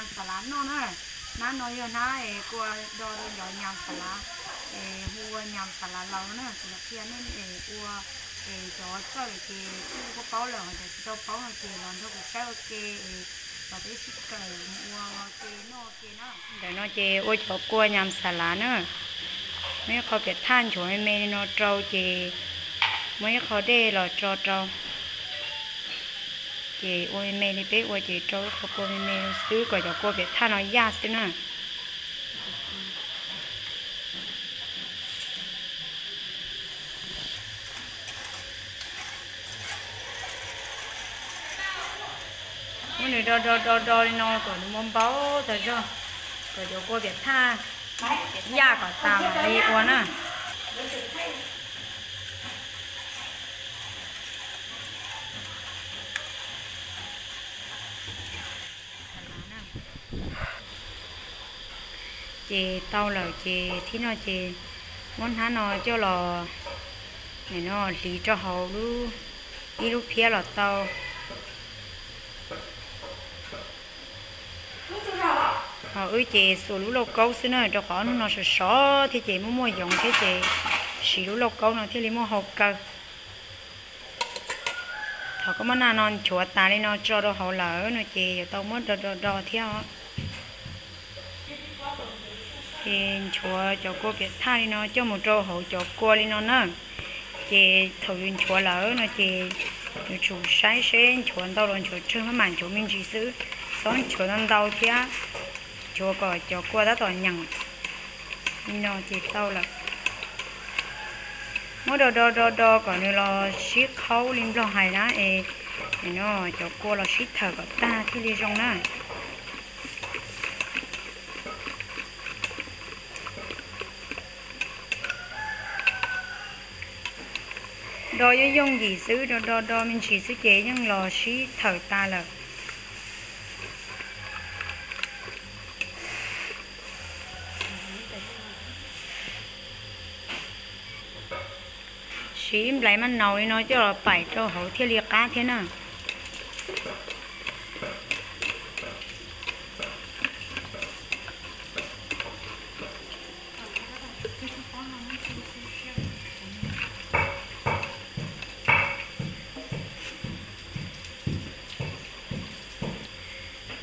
Nyam xas lav noj na. Hnab no yog hnab es kua do rau cov nyam xas lav, es hu ua nyam xas lav laus na. Kuv los qhia nej es ua, es cov txawj lawm ces kuj paub lawm, ho cov tsis tau paub no ces los nrog kuv saib ua ke es los peb sib kawm mus ua ke noj ke na. Ntawm no ces ua cov kua nyam xas lav na. Muaj ib qho piam thaj nchuav me me li no rau ces muaj ib qho dej los tso rau. Ces ua me me li peb ua ces rau ib qho kua me me xwb kom cov kua piam thaj no yaj xwb na. Muab nws do do do do li no kom nws muaj npau tag zog, kom cov kua piam thaj yaj kom tas mam li ua na. Ces tau lawm ces thib no ces muab hnab no coj los, no hliv rau hauv lub, ib lub phiab los tau. Ho wb ces xuas lub lauj kaub xwb na, rau qhov ob hnub no sov sov thiab ces muaj muaj yoov thiab ces siv lub lauj kaub no thiaj li muaj hau kaw. Thaum koj muab naj no nchuav tas li no tso rau hauv lawm no ces yuav tau muab do do do thiab os. Ces nchuav cov kua piam thaj li no coj mus rau hauv cov kua li no na. Ces thaum yus nchuav lawm no ces yuav tsum saib seb nchuav ntau los nchuav tsawg, maj mam nchuav me ntsis xwb, txhob nchuav ntau ntau thiab. Nchuav kom cov kua tab tom nyeem li no ces tau lawm. Muab do do do do kom nws los sib qhaub li Nplog hais na es, no cov kua los sib thawm kom tag thiaj li zoo na. Do yooj yooj yim xwb, do do do me ntsis xwb ces yeej los sib thawm tas lawm. Siv nplais maj naus li no coj los paim rau hauv thiaj li qab thiab na.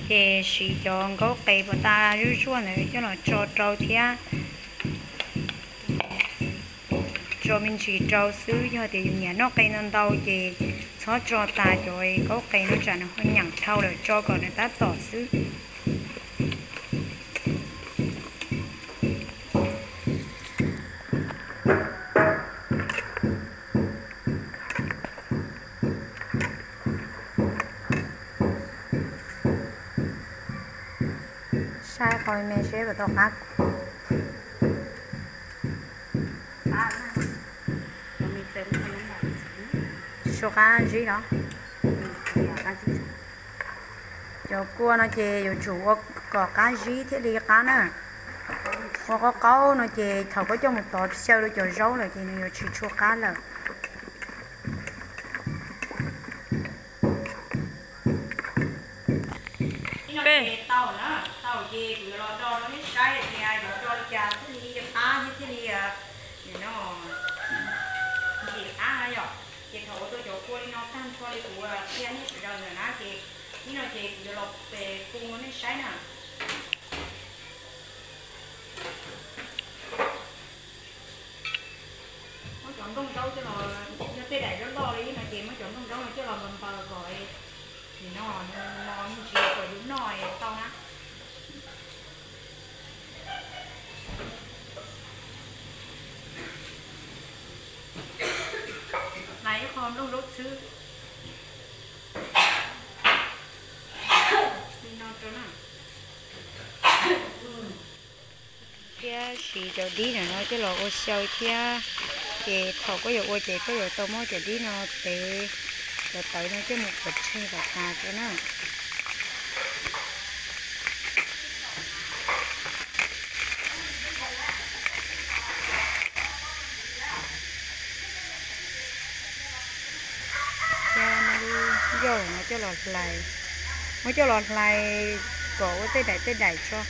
Ces siv cov nkaub qes puas ta zuj zuaj ntawd coj los tso rau thiab. Tso me ntsis rau xwb, yog tias yus nyiam noj qe ntau ntau ces txhob tso tas cov nkaub qes no tsam nws ho nyeem dhau lawm, tso kom nws tab tom xwb. Saib qhov me seb puas tau qab. Su qab zib los? Cov kua no ces yuav tsum ua kom qab zib thiaj li qab na. Ua qaub qaub no ces thaum koj coj mus tov xyaw rau cov zaub lawm ces nws yuav tsis tshua qab lawm. Tau na, tau ces kuv yuav los do rau nej saib tias yuav do li cas thiaj li qab thiab thiaj li, no, ntxim qab na yom. Ces thaum ua tau cov kua li no tag nrho li kuv qhia nej sawv daws ntawm na ces, ib no ces kuv yuav los pes pus rau nej saib na. Muab cov nplooj zaub coj los, yog tej daim loj loj li no ces muab cov nplooj zaub no coj los npaws npaws kom, nim no mos me ntsis kom yus noj tau na. Hlais ib qho nplooj zaub txhwb li no rau na. Thiab siv cov dib ntawm no coj los ua xyaw thiab. Ces thaum koj yuav ua ces koj yuav tau muab cov dib no tev cov tawv no coj mus puas tseg kom tas rau na. Thiab muab lub yauj no coj los hlais, muab coj los hlais kom ua tej daim tej daim tso.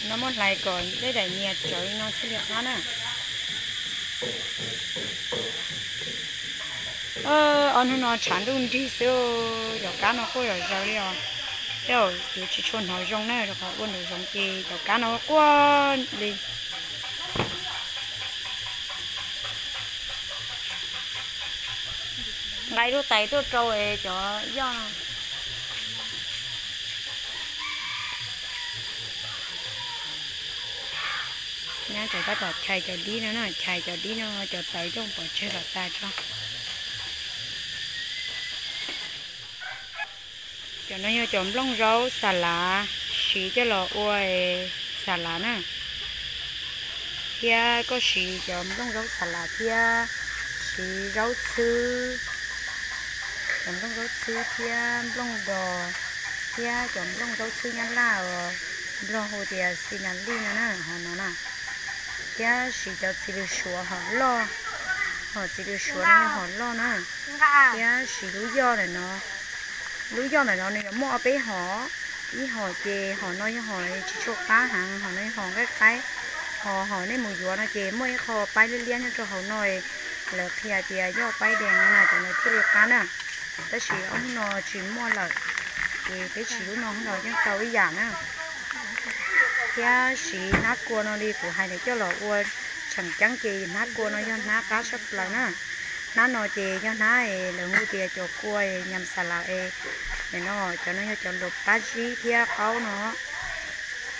No muab hlais kom tej daim nyias tsawv no thiaj li qab na. Ob hnub no tshav ntuj nrig xwb, cov kab no quaj zom zaws li os. Tej zaum yuav tsis tshua hnov zoo na, rau qhov ua nraum zoov ces cov kab no quaj li. Nqa ib lub tais tuaj rau cov yoj no. Nyab tseem tab tom chais cov dib no na, chais cov dib no cov tawv coj pov tseg kom tas tso. Cov no yog cov nplooj zaub xa lav, siv coj los ua xa lav na. Thiab koj siv cov nplooj zaub xa lav thiab siv zaub txhwb, cov nplooj zaub txhwb thiab nplooj dos, thiab cov nplooj zaub txhwb nyab laj uas nplog hu tias xi nas lij no na, hov no na. Thiab siv cov txiv lws suav hom loj, hom txiv lws suav no yog hom loj na. Thiab siv lub yoj ntawm no, lub yoj ntawm no nws yuav muaj ob peb hom, ib hom ces hom no yog hom tsis tshua qab heev, hom no yog hom nqaij qaib, hom hom nej mus yuav no ces muaj ib qho paib liab liab nyob rau hauv no, lawv qhia tias yog paib dees no na, cov no thiaj li qab na. Tab sis ob hnub no tsis muaj lawm, ces peb siv lub no hnub no yeej tau ib yam na. Thiab siv hnab kua no li kuv hais nws coj los ua tseem ceeb ces hnab kua no yog hnab qab tshaj plaws na. Hnab no ces yog hnab es lawv hu tias cov kua nyam xa lav es, nim no cov no yog cov luam pab zib thiab qaub no.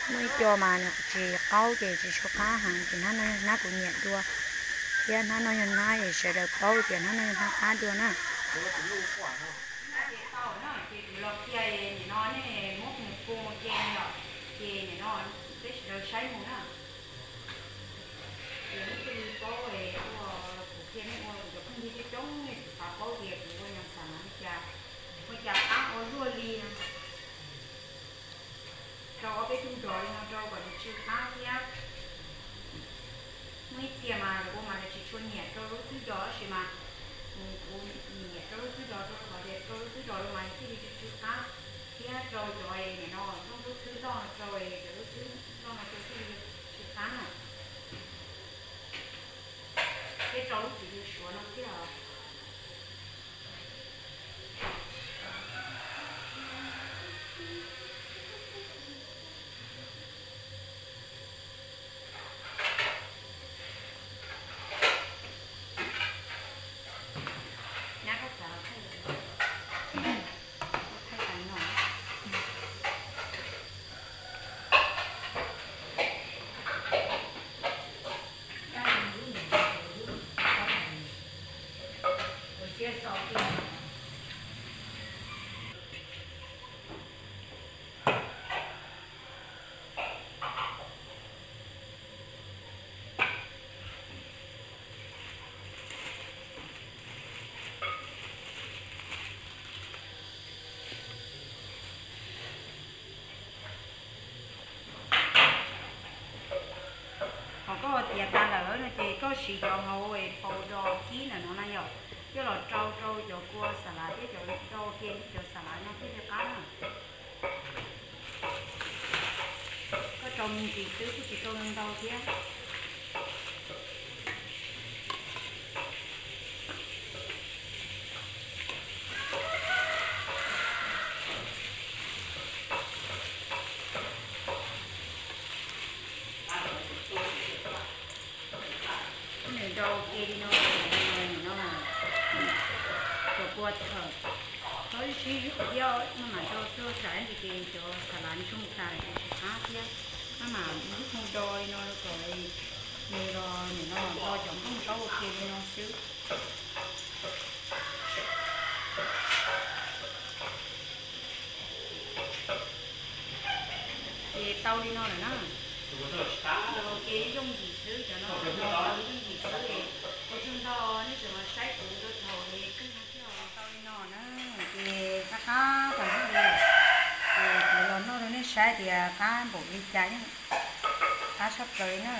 Muaj ib co mas nws tsis qaub ces tsis tshua qab heev, ces hnab no yog hnab kuv nyiam dua, thiab hnab no yog hnab es sawv daws paub tias hnab no yog hnab qab dua na. Ces tau na, ces kuv los qhia, nim no nej muab mus pua mus ce yom, ces nim no peb sawv daws saib mus na. Ces nej thiaj li paub, ua kuv qhia nej ua, kuv cov phooj ywg coob coob nej xav xav paub tias kuv ua nyam xa lav li cas, ua cas qab ua luaj li no. Rau ob peb tug dos li no rau kom nws tsw qab thiab. Muaj ib txhia mas lawv ua mas lawv tsis tshua nyiam rau lub xwb dos tab sis mas kuv nyiam rau lub xwb dos rau qhov tias rau lub xwb dos rau mas thiaj li tsw tsw qab, thiab rau cov nim no nplooj lub xwb loj no rau cov lub xwb loj no rau thiaj li tsw qab na. Thiab rau lub txiv lws suav no thiab os. Nyab koj txav los thaij, thaij tas no. Ho koj tiav tas lawm no ces koj siv cov hauv paus dos kib ntawm no na yom, coj los rau rau cov kua xa lav thiab cov rau kiag cov xa lav no thiaj li qab na. Koj rau me ntsis xwb kuj tsis rau ntau thiab. Nws rau ke li no, no, cov kua thawm, txhob sib zog thiab, maj mam rau xwb, tsam ib ntsis ces cov xa lav ntsoog tas ces tsis qab thiab. Maj mam mus do li no kom nws los nim no do cov nplooj zaub ua ke li no xwb. Ces tau li no lawm na. Ces yooj yim xwb, cov no yooj yim xwb. Ua tsaug ntau nej tseem los saib kuv rau thaum kawg no thiab. Tau li no na, ces qab qab tau li, ces kuv los noj rau nej saib tias qab npaum li cas, qab tshaj plaws li na.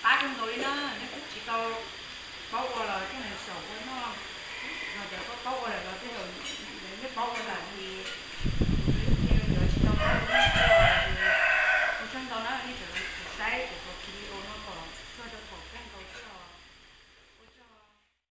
Qab kawg nkaus li na, nej twb tsis tau paub ua los thiaj mus xyaum ua noj, no cov paub paub ua lawm los tej zaum nej paub ua lawm.